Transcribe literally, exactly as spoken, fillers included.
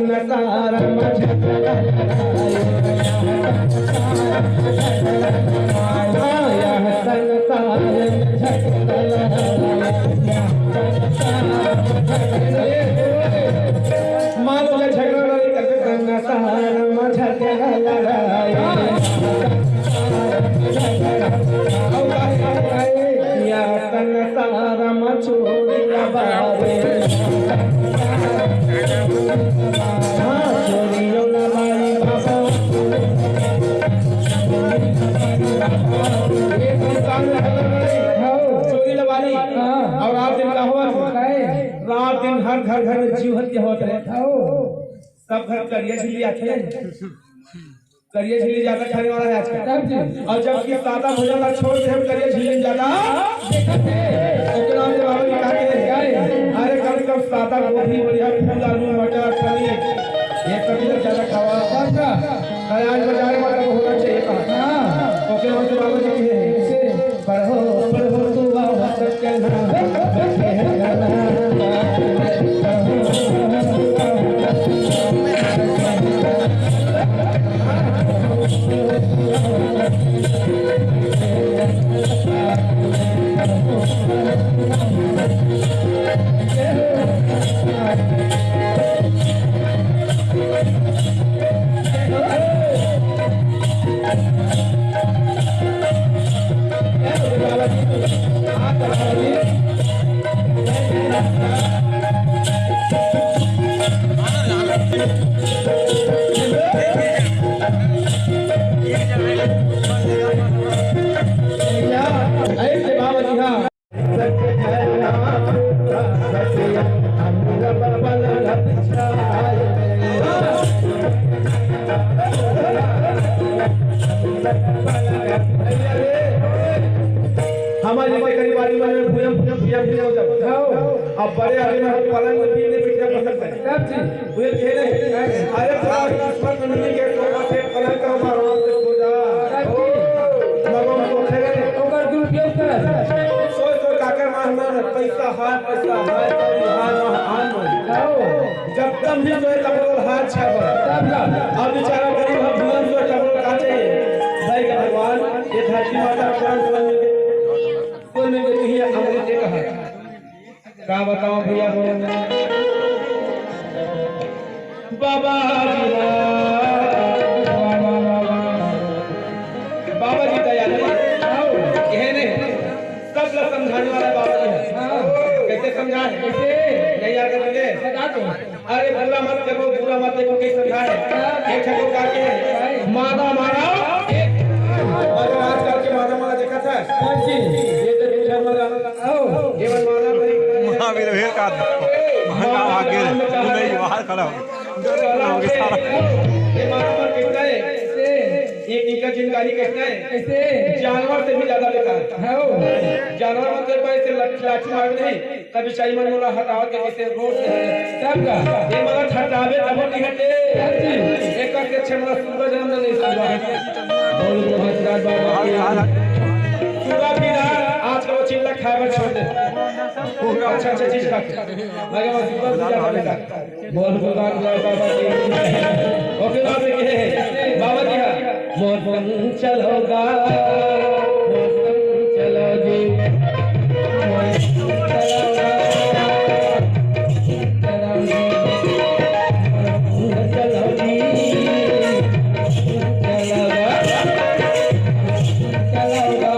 संसार में झगड़ा लगाए। हाँ, यह संसार में झगड़ा लगाए। मान लो, जब झगड़ा लड़ाई करते, संसार में झगड़ा लड़ाई। या संसार में चोरी लबारी। हाँ, चोरी लबारी बाबा। ये संसार में झगड़ा लड़ाई। हाँ। चोरी लबारी। हाँ। अउ रात दिन का होवत हे? काहे? रात दिन हर घर घर में जीव हत्या होवत हे। हाँ। सब घर करिया झिल्ली आथे। करिया झिल्ली ज्यादा खाने वाला हे आजकल। तब जी। अउ जबकि सादा भोजन ला छोड़ दे, हम करिया झिल्ली ज्यादा देखत हे। ओकरा में बाबा जी का कहे? का हे? अरे कम से कम सादा गोभी, बढ़िया फूल, आलू, मटर, पनीर, ये सब चीज ज्यादा खावा। तब का? अरे आज बाजार में तो होना चाहिए था। हाँ। ओकरा में बाबा जी कहे? से। पढ़ो, पढ़ो, तू बाबा तक के नाम। हमारे जैसे गरीब आदमी मन भुजंग भुजंग पिया पिया हो जाओ। अब बड़े आदमी मन पलंग में पीने बैठना पसंद करे। तब जी। भुजंग कहे नहीं। अरे पूरा किस्मत में मिल के सोना से पलंग का मारो से सो जा। तब जी। मगो में सोचे रहे। ओकर दुरुपयोग कर। सोच सोच काकर मार मार पैसा हाथ पैसा हाथ हाथ हाथ। जब तक भी सोए तब वो हाथ छाप। तब का? अब बेचारा गरीब हम भुवन सोए तब वो का चाहिए? भाई का भगवान, ये धरती माता का प्राण सोए में के, सोए में के तुही अमृत के कहा। का बताओ भैया? बाबा जी रा-, बाबा जी दयालु। आओ। कहे नहीं, सब लोग समझाने वाला बाबा जी है। हाँ। कैसे समझाए? कैसे? नहीं आकर मिले। बता दो। अरे बुरा मत देखो, बुरा मत देखो, कइसे समझाए? एक ठो का के मादा मारा, एक अरे आजकल के मादा मारा देखत हे? कौन सी? ये तो झूठा मारा। आओ। ये मन मारा भाई। महावीर भेड़ का महंगा भाग गए। नहीं, बाहर खड़ा हो। डरे खड़ा हो गया सारा। ये मारा मारा कितना है? कैसे? ये इनका जिनगारी कितना है? कैसे? जानवर से भी ज्यादा बेकार। हाँ। जानवर मतलब ऐसे लठ-, लाठी मार नहीं। तब बिचारी मन मोला हटावत के जैसे रोड से तब का? ये मोला हटावे तब नहीं हटे। तब जी। एक करके छे मोला सुबह जन्म नहीं सुबह। बोल भगवान बाबा की। सुबह भी ना, आज का वो चिल्ला खाए बर छोड़ दे। अच्छा, अच्छा चीज खा। मगर वो सुबह भी ज्यादा बेकार। बोल भगवान बाबा की। ओके, बाबा जी के। बाबा जी हाँ। मोर संग चलो गा, मोर संग चलो जी, मोर संग चलो गा, चलो जी, मोर संग चलो जी, चलो गा, चलो गा।